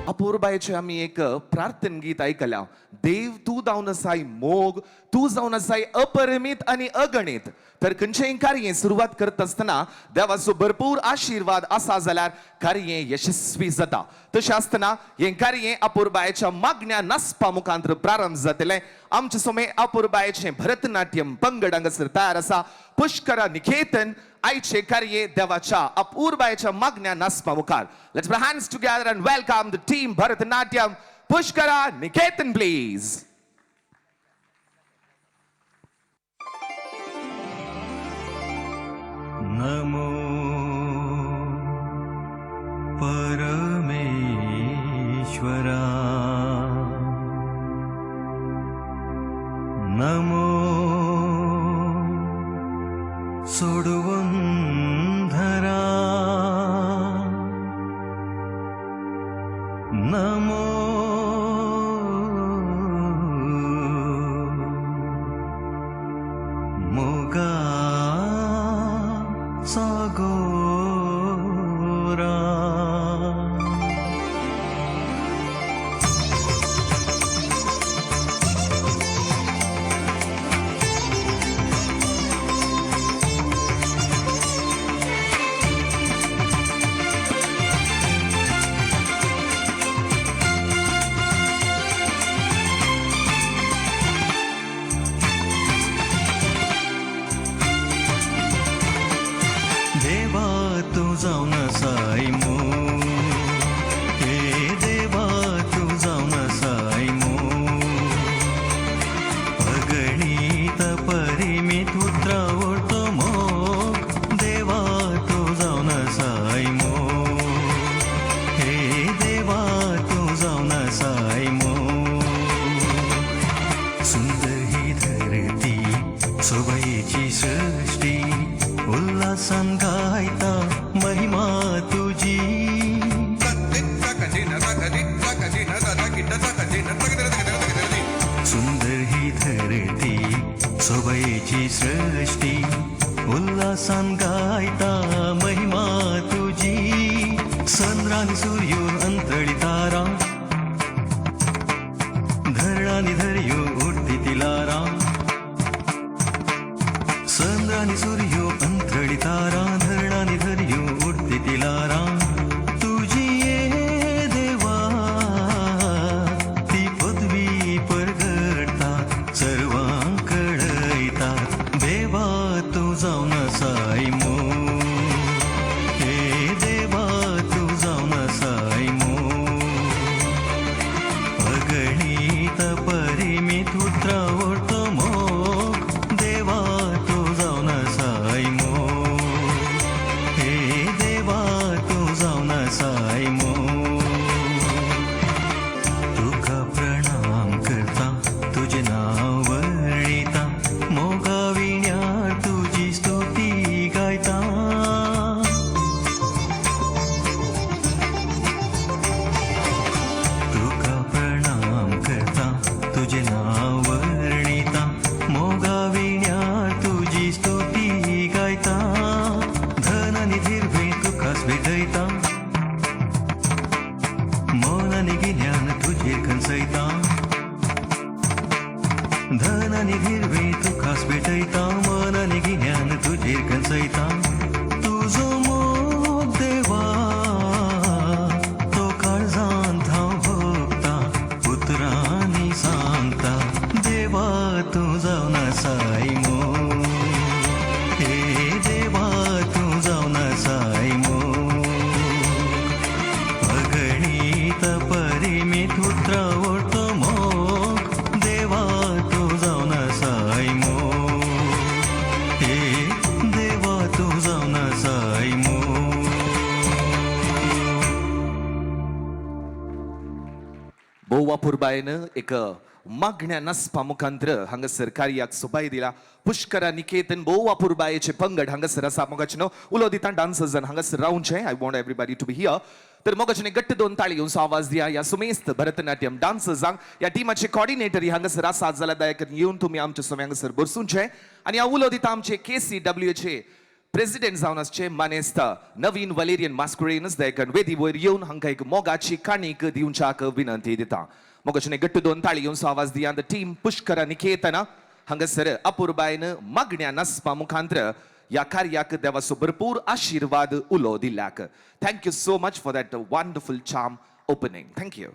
अपूर्बायचे आमी एक प्रार्थन गीत आयकल्या. देव तूं जावन आसाय मोग, तूं जावन आसाय अपरिमीत आनी अगणीत. तर खंयचेंय कार्य सुरवात करता आसतना देवाचो भरपूर आशिर्वाद आसा जाल्यार कार्य यशस्वी जाता. तशें आसतना हें कार्य अपूर्बायच्या मागण्या नाचपा मुखांत प्रारंभ जातलें. आमचे सोमे अपूर्बायचें भरतनाट्यम पंगड हांगासर तयार आसा. पुष्करा निकेतन आयचे कार्य देवाच्या अपूर्बायच्या मागण्या नाचपा मुखार. Let's put our hands together and welcome the team Bharatanatyam Pushkara Niketan, please. Namo Parameshwara, Namo सोडवंधरा, नमो मोगा सागोरा. देवा तूं जावन आसाय मोग, हे देवा तूं जावन आसाय मोग, अगणीत परिमीत उतरावळतो मोग, देवा तूं जावन आसाय मोग, हे देवा तूं जावन आसाय मोग. सुंदर ही धरती सोबायेची सृष्टी, उल्हासान गायता महिमा तुजी. सुंदर ही धरती सोबायेची सृष्टी, उल्हासान गायता महिमा तुजी. चंद्रानी सूर्यो अंतळी तारा, धरणानी धरयो उडती ती लारा. चंद्रानी सूर्यो अंतळी तारा, धरणानी धरयो उडती ती लारा. तुजी ये देवा ती पदवी परगडता, सर्वांक कळयता, देवा तूं जावन आसाय मोग, हे देवा तूं जावन आसाय मोग, अगणीत परिमीत उतरावळतो मोग, देवा तूं जावन आसाय मोग, हे देवा तूं जावन आसाय मोग. तुका प्रणाम करता, तुजें नांव वर्णिता, मोगा विण्यार तुजी स्तुती गायता. तुका प्रणाम करता, तुजें नांव वर्णिता, मोगा विण्यार तुजी स्तुती गायता. धन आनी धीरभेट तुकाच भेटयता, मन आनी गिन्यान तुजेर खंचयता. धन आनी धीरभेट तुकाच भेटयता, मन आनी गिन्यान तुजेर खंचयता. तुजो मोग देवा तो काळजांत हांव भोगता, उतरांनी सांगता, देवा तूं जावन आसाय मोग, हे देवा तूं जावन आसाय मोग, अगणीत परिमीत उतरावळतो मोग, देवा तूं जावन आसाय मोग, हे देवा तूं जावन आसाय मोग. भोव अपूर्बायेन एक मागण्या नाचपा मुखांत्र हांगासर कार्याक सोबाय दिला. पुष्करा निकेतन भोव अपूर्बायेचे पंगड हांगासर आसा. मोगाचे न्हू उलो दिता डान्सर्सान हांगासर रावचे. I want everybody to be here. तर मोगाचे गट्ट दोन ताळी घेवन आवाज दिया ह्या सुमेस्त भरतनाट्यम डान्सर्सांक. ह्या टिमाचे कॉर्डिनेटर हांगासर आसात जाल्यार दया करून येवन तुमी आमच्या समय हांगासर बसूनचे. आनी हांव उलो दिता आमचे KCWचे प्रेसिडेंट जावन आसचे मानेस्त नवीन वलेरियन मास्कुरेनस दयकन वेदी वयर येवन हांकां एक मोगाची काणीक दिवच्याक विनंती दिता. मोगाचे गट्ट दोन ताळी येवन आवाज दिया the team Pushkara निकेतना. हांगासर अपुरबायन मागण्या नासपा मुखांत्र ह्या कार्याक देवाचो भरपूर आशिर्वाद उलो दिल्याक. Thank you so much for that wonderful charm opening. Thank you.